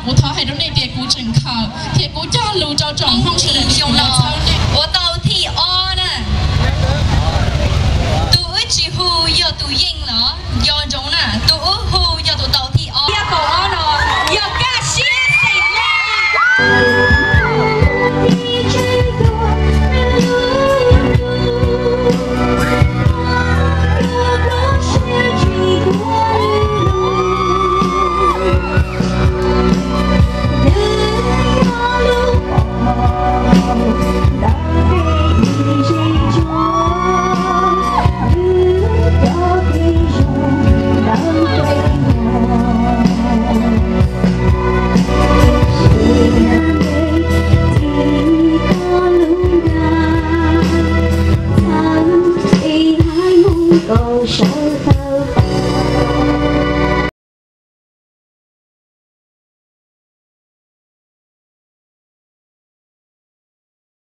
Kuv thov hais rau nej tias kuv tseem khawm thiab kuv cog lus rau tsoom Hmoob sawv daws, ua tau thib ob na. Tus wb tsis hu yog tus yeej los nco ntsoov na, tus wb hu yog tus tau thib ob. Thib kaum ob no yog Kaj Siab xeem Laj.